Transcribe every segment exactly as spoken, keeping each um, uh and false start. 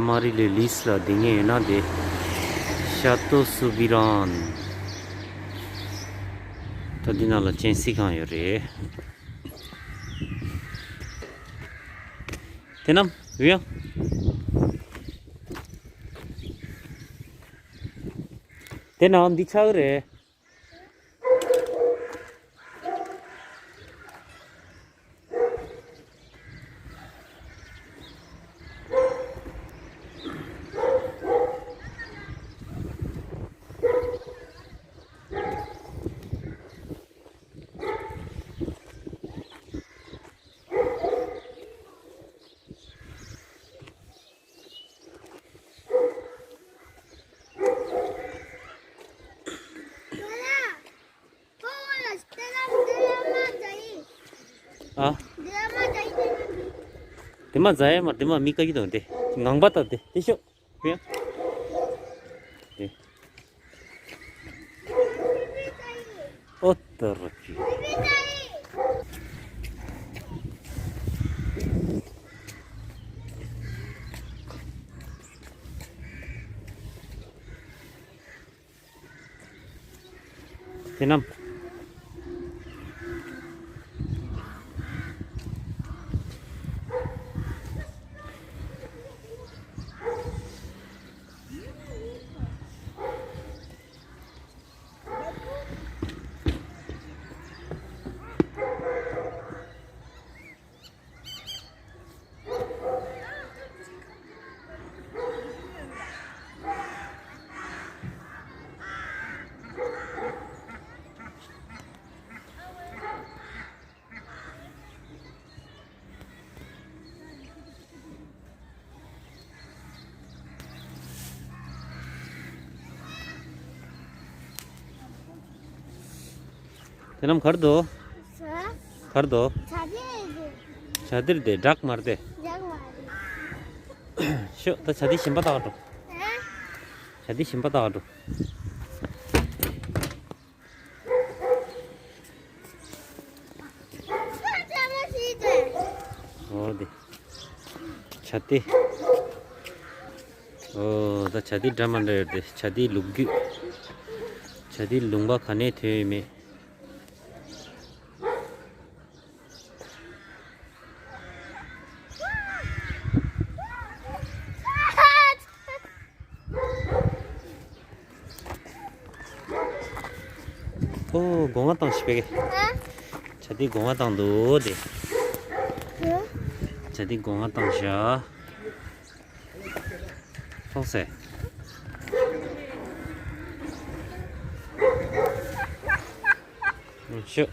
མ་རི་ལེ་ལིས་ལ་བསྡད་མཁན་ཡོད་ན་དེ། ཤ་ཏོ་སུ་བི་རན། ད་འདི་ནང་ལ་གཅན་གཟན་ཁང་ཡོད་རེད། དེ་ནམ་ཡོད་ཡ། དེ་ནང་འདི་ཆགས་རེད། ཨ། དེ་མ་ཛ་ཡ་མ་དེ་མ་མི་ཀ་གི་དང་དེ་ངང་པ་ད་དེ་དེ་ཤོག་ཡ། དེ། ཨོ་ཏ་རོ་ཅི། དེ་ནམ། དེ་ནམ་གར་དོ། ས། གར་དོ། ཆ་དེ་རེད། ཆ་དེར་དེ་བྲག་མར་དེ། བྲག་མར་དེ། ཤོ་ད་ཆ་དེ་ཞིམ་པ་ཏག་འགྲོ། ཨ། ཆ་དེ་ཞིམ་པ་ཏག་འགྲོ། འོ་དེ། བྱ་དེ། འོ་ད་བྱ་དེ་འདྲ་མི་འདྲ་ཡོད་དེ། བྱ་དེའི་ལོ་རྒྱུས། བྱ་དེའི་ལུང་པ་ག་ནས་ཐོན་ཡོད་མེད། ཨོ། སྒོ་ང་བཏང་ཞིག་པེ་གེ། ཨ། བྱ་དེ་སྒོ་ང་བཏང་འདུག་དེ། ཨ། བྱ་དེ་སྒོ་ང་བཏང་ཤག་ཐོག་སེ། ཤོ།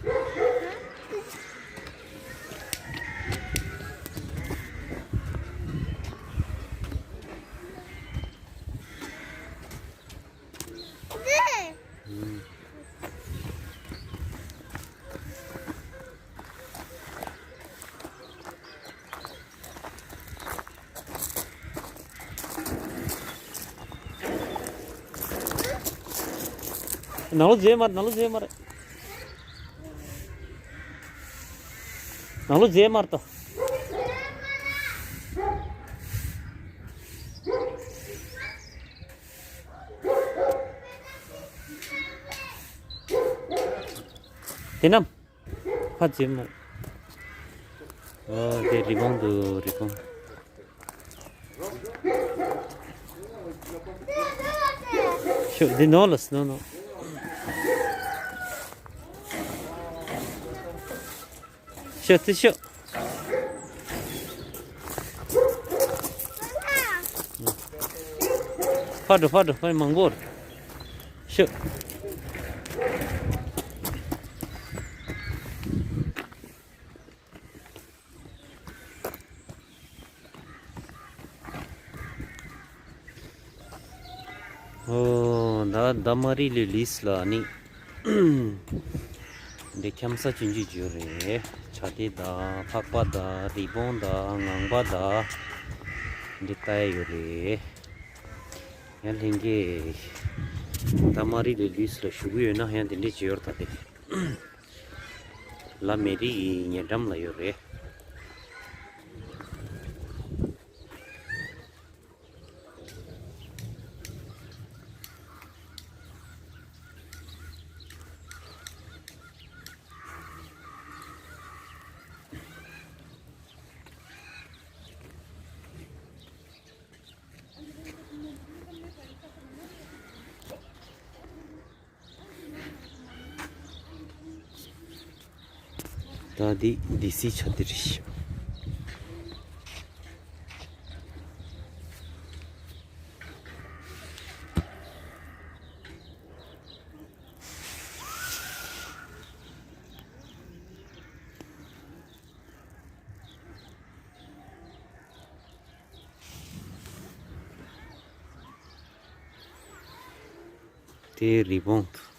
ནང་ལོགས་འཛུལ་མ་རེད། ནང་ལོགས་འཛུལ་མ་རེད། ནང་ལོགས་འཛུལ་མ་རེད་ད། དེ་ནམ། ཕ་ཙེ་མོ། ཨོ་དེ་རི་བོང་འདུག་རི་བོང་། ཤོ་འདི་ནོར་ལ་སི་ནོ་ནོ། ཤོ་ཏི་ཤོ། ཕ་འགྲོ་ཕ་འགྲོ་ཕ་མང་པོ་རེད། ཤོ། ཨོ། ད་ད་མ་རི་ལི་ལིས་ལ་ནི། འདི་འཁྱམ་ས་ཆུང་ཆུང་ཅིག་ཡོད་རེད། བྱ་དེ་དང་ཕག་པ་དང་རི་བོང་དང་ངང་པ་དང་། འདི་ལྟ་ཡ་ཡོད་རེད། ཡང་ལྷན་རྒྱས། ད་མ་རི་ལི་ལིས་ལ་བཞུགས་ཀྱི་ཡོད་ན་ཡང་དེ་འདྲས་ཅིག་ཡོད་རེད་ད་དེ། ལ་མེ་རི་ཡི་ཉེ་འགྲམ་ལ་ཡོད་རེད། ད་འདི་ཌི་སི་ཆ་དེ་རེད་ཤག་དེ་རི་བོང་།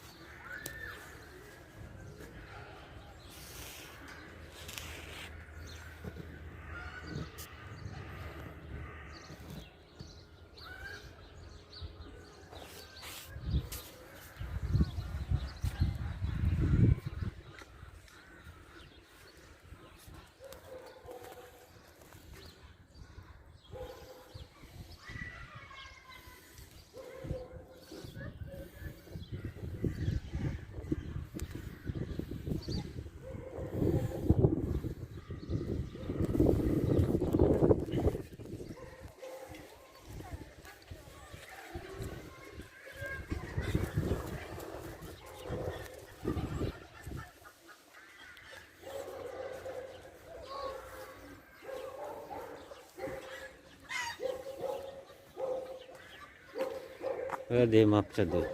ཨ་དེ་མ་བྱ་འདུག་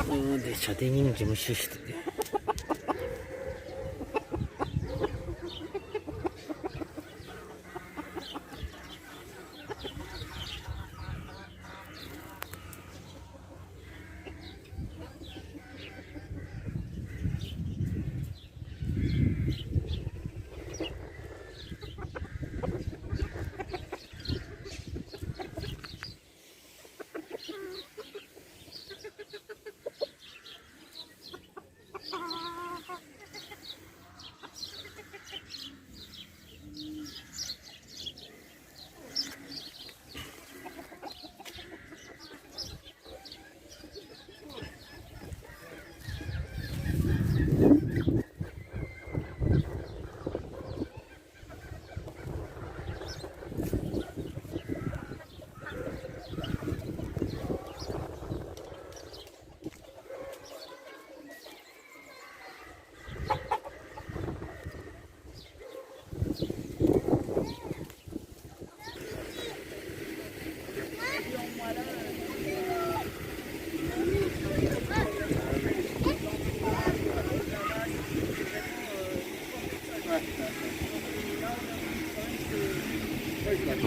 ཨ་དེ་བྱ་དེ་སྙིང་རྗེ་མོ་ཤི་ཤི་འདུག་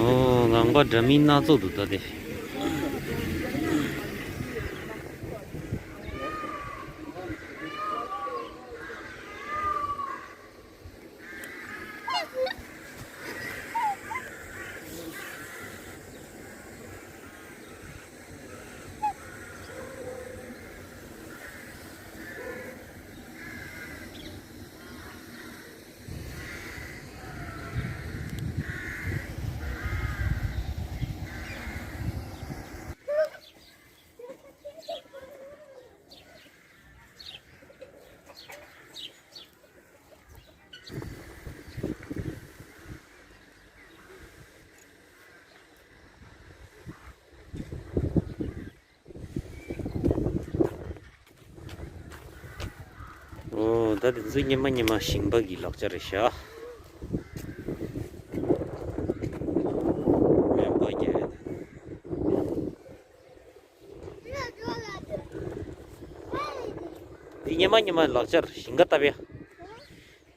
ཨོ། ངང་པ་འདྲ་མིན་སྣ་ཚོགས་འདུག་ད་དེ། ཨོ། ད་དེ་ཚོ་ཉི་མ་ཉི་མ་ཞིང་པ་གི་ལག་ཆ་རེད་ཤག་སྨན་པ་རྒྱག་ཡ་དེ། འདི་ཉི་མ་ཉི་མ་ལག་ཆར་ཞིང་ཁ་བཏབ་ཡ།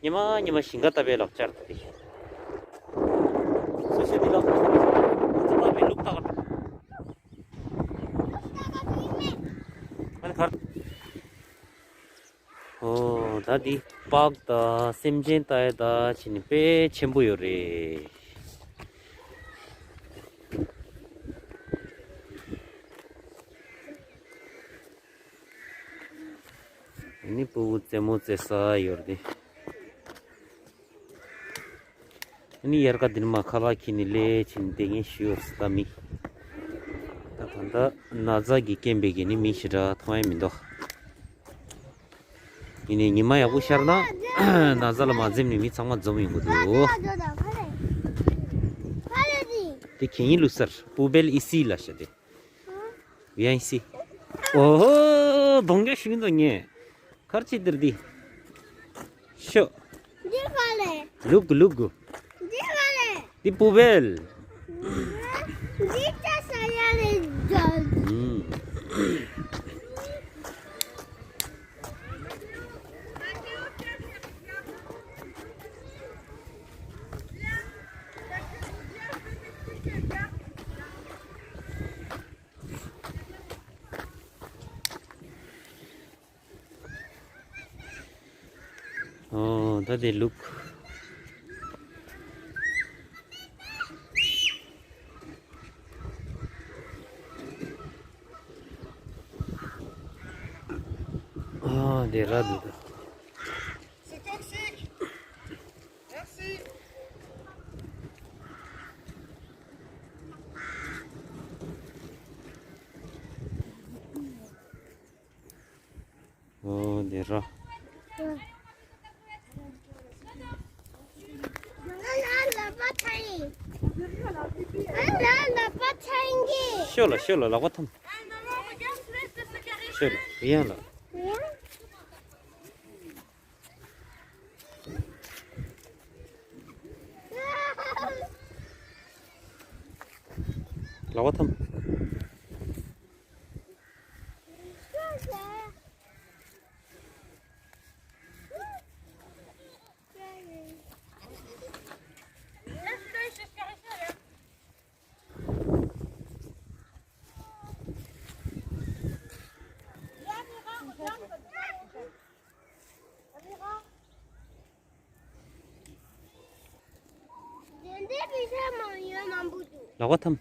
ཉི་མ་ཉི་མ་ཞིང་ཁ་བཏབ་པའི་ལག་ཆར་དེ། སོ་སོའི་འདི་ལ་ང་ཚོ་པ་བའི་ལུག་བཏགས། ཨ་ནི་གར། ཨོ། ད་འདི་སྤགས་དང་སེམས་ཅན་ལྟ་ཡ་ད་ཕྱིན་ནི་དཔེ་ཆེན་པོ་ཡོད་རེད། ཨ་ནི་སྤུ་གུ་རྩེད་མོ་རྩེ་ས་ཡོད་རེད། ཨ་ནི་དབྱར་ཁ་འདིར་མ་ཁ་ལག་ཁྱེར་ནས་སླེབས་ཕྱིན་བསྡད་མཁན་ཞིག་ཡོད་ས་ད་མི། ད་ད་ལྟ་ན་ཚ་གི་རྐྱེན་པས་གི་ནི་མི་ཞེ་དྲག་མཐོང་ཡ་མི་འདུག་ཡིན་ནའི་ཉི་མ་ཡག་པོ་ཤར་ན་ན་ཚ་ལ་མ་འཛེམས་ནས་མི་ཚང་མ་འཛོམས་ཡོང་གི་འདུག་དེ་གན་ཡིན་ལུགས་སར་poubelle ici ལ་ཤ་དེ། Viens ici. ཨོ་ཧོ། གདོང་རྒྱག་ཞིག་འདུག་ངས། ཁར་ཅི་དེར་འདི། ཤོ། འདི་ག་ལེ། ལུག་ལུག་འདི་ག་ལེ། འདི་poubelle། འདི་ཅ་ས་ཡ་ལེ་ཇོ། ཨུམ། ཨོ་ད་དེ་ལུག། ཨོ་དེ་ར་འདུག་ད། C'est toxique. Merci. ཨོ་དེ་ར། ཤོ་ལ་ཤོ་ལ་ལག་པ་ཐམ། ཤོ་ལ་ཡང་ལ། ལག་པ་ཐམ། ལག་པ་ཐམ།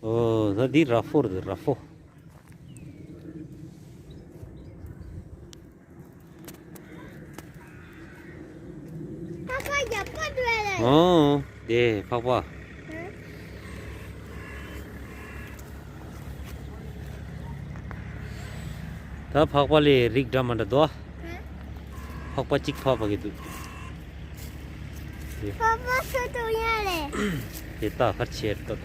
ཨོ་ད་འདི་ར་ཧྥོ་རེད། ར་ཧྥོ། ཕག་པ་རྒྱབ་པ་འདུག་ལེ། ཨོ་དེ་ཕག་པ། ད་ཕག་པ་ལས་རིགས་འདྲ་མ་འདྲ་འདུག་ཨ། ཕག་པ་གཅིག་ཕག་པ་གི་འདུག་ཕག་པ་སུ་འདུག་ཡ་ལེ། དེ་ད་ཁར་ཆེར་ལྟ་ད།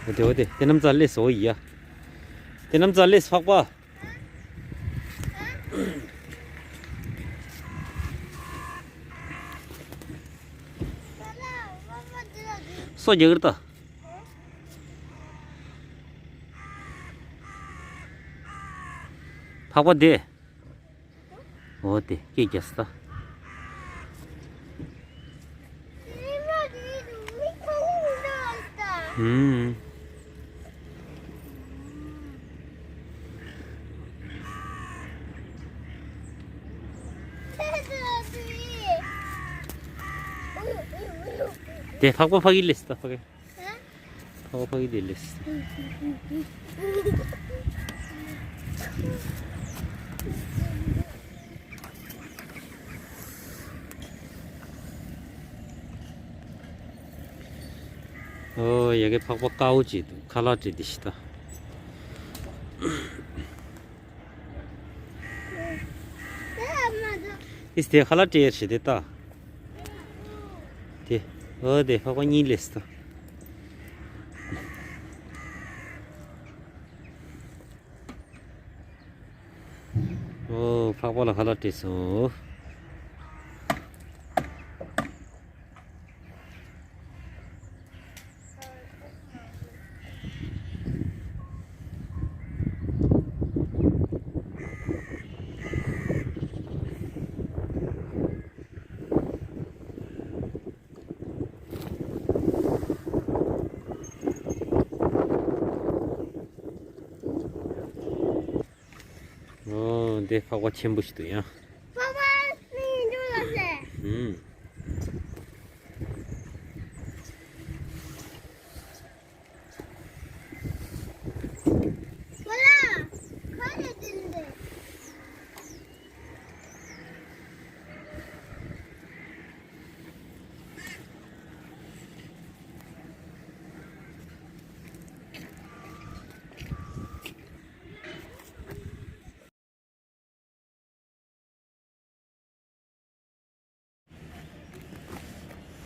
འོ་དེ་འོ་དེ་དེ་རྣམ་རྩ་ལས་སོ་ཡ། དེ་རྣམ་རྩ་ལས་ཕག་པ། སོ་རྒྱག་གི་རེད་ད། ཕག་པ་དེ། འོ་དེ་སྐད་རྒྱག་ས་ད། ཧུམ། དེ་ཕག་པ་ཕ་གི་ལས་ད་ཕ་གི། ཕག་པ་ཕ་གི་དེ་ལས། ཨོ་ཡ་གི་ཕག་པ་དཀར་པོ་ཅིག་འདུག་ཁ་ལག་སྤྲད་དེ་ཤི་ད། ཨིས་དེ་ཁ་ལག་སྤྲད་ཤི་དེ་ད། དེ་ཨོ་དེ་ཕག་པ་གཉིས་ལས་ད། ཨོ་ཕག་པ་ལ་ཁ་ལག་སྤྲད་སོང་། ཨོ་འདི་ཕག་པ་ཆེན་པོ་ཞིག་འདུག་ཡ། ཕག་པ་སྙིང་འདུག་ལ་ཟེར། ཨུམ།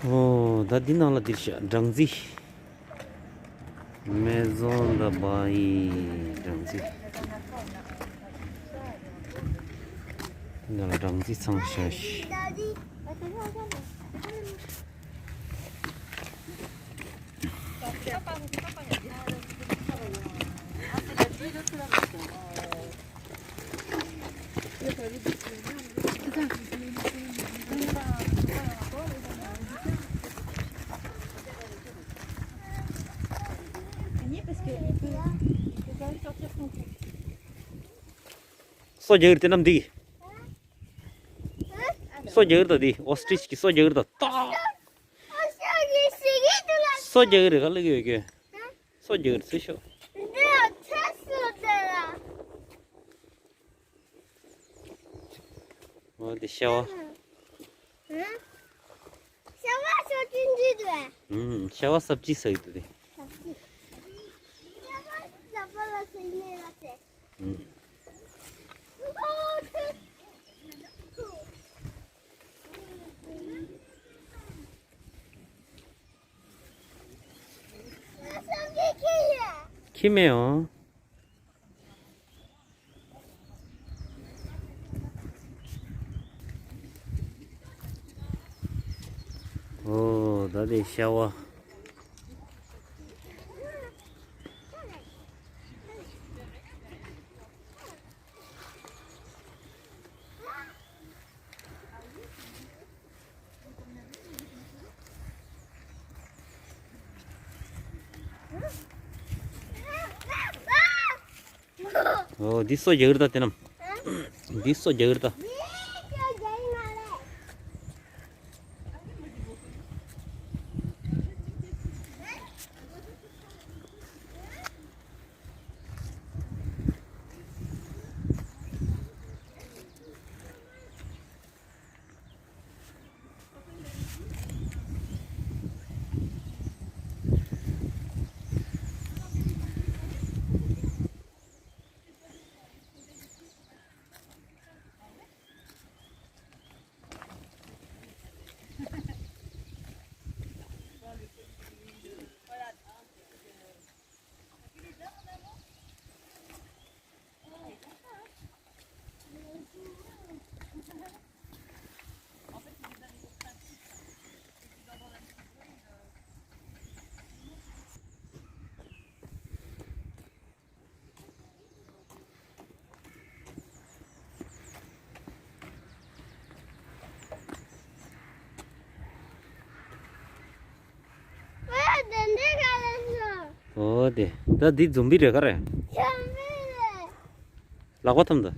ཨོ། ད་འདི་ནང་ལ་འདིར་ཤ་སྦྲང་རྩི། Maison de Baï སྦྲང་རྩི། འདི་ནང་ལ་སྦྲང་རྩི་ཚང་ཤ་ཤ། སོ་རྒྱག་གི་རེད་དེ་རྣམས་འདི། སོ་རྒྱག་གི་རེད་ད་འདི། ཨོ་སི་ཊི་རིཆ་གི་སོ་རྒྱག་གི་རེད་ད། ཏག་སོ་རྒྱག་གི་རེད་ག་ལ་གི་ཡོད་གི། སོ་རྒྱག་གི་རེད་ཚུར་ཤོག་འདི་ཨ་ཁྲ་སོ་དེ་ལ། འོ་དེ་ཤ་བ། ཨ། ཤ་བ་ཤ་ཅིན་ཅི་དུ་ཨ། ཨུམ། ཤ་བ་སབ་ཅི་ཟ་གི་འདུག་དེ། སབ་ཅི། ཤ་བ་ཟ་བ་ལ་ཟེར་ནས་ལ་ཟེར། ཨུམ། ཁྱི་མེད་འོང་། ཨོ། ད་དེ་ཤ་བ། ཨོ། འདི་སོ་རྒྱག་གི་རེད་ད་དེ་རྣམས། འདི་སོ་རྒྱག་གི་རེད་ད། ཨོ་དེ། ད་འདི་འཛོམ་པི་རེད་ག་རེ། ལག་པ་ཐམ་ད།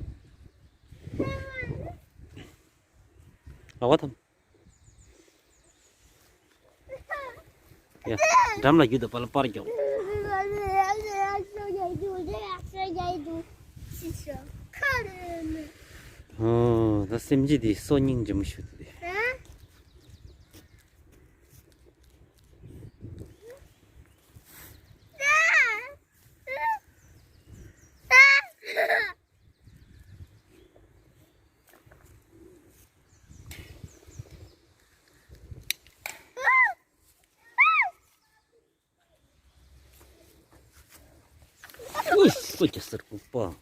ལག་པ་ཐམ། ཡ། འགྲམ་ལ་རྒྱུ་དང་པ་ལ་པར་རྒྱོག་ཨོ། ད་སེམས་ཅན་དེ་སོ་སྙིང་རྗེ་མོ་ཞུ་དེ། ཨུ། སོ་རྒྱག་ཟེར་ལྐུགས་པ།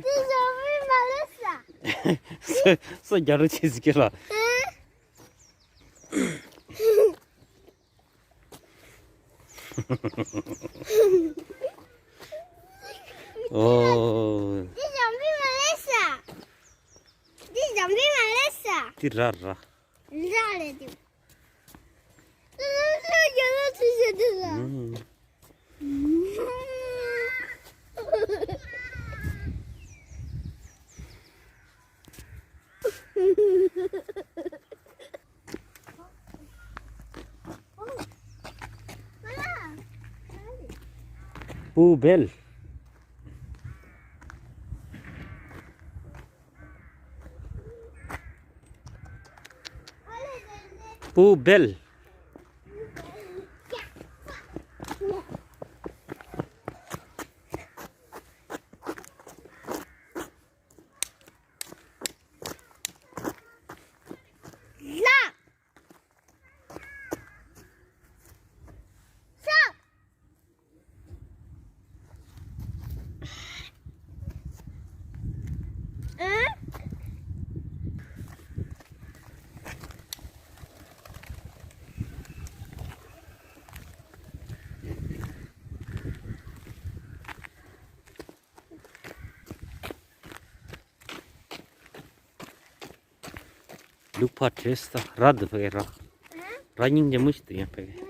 འདི་ཞོགས་པའི་མ་ལེ་ས། སོ་སོ་རྒྱག་རོགས་བྱེད་ཟིག་གི་ལ། ཨོ། འདི་ཞོགས་པའི་མ་ལེ་ས། འདི་ཞོགས་པའི་མ་ལེ་ས། འདི་ར་ར། ར་རེད་འདི། Poubelle. Poubelle. ལུག་ཕར་བྲོས་སོང་། ར་འདུག་ཕ་གི་ར། ར་སྙིང་རྗེ་མོ་ཞིག་འདུག་ཡ་ཕ་གི།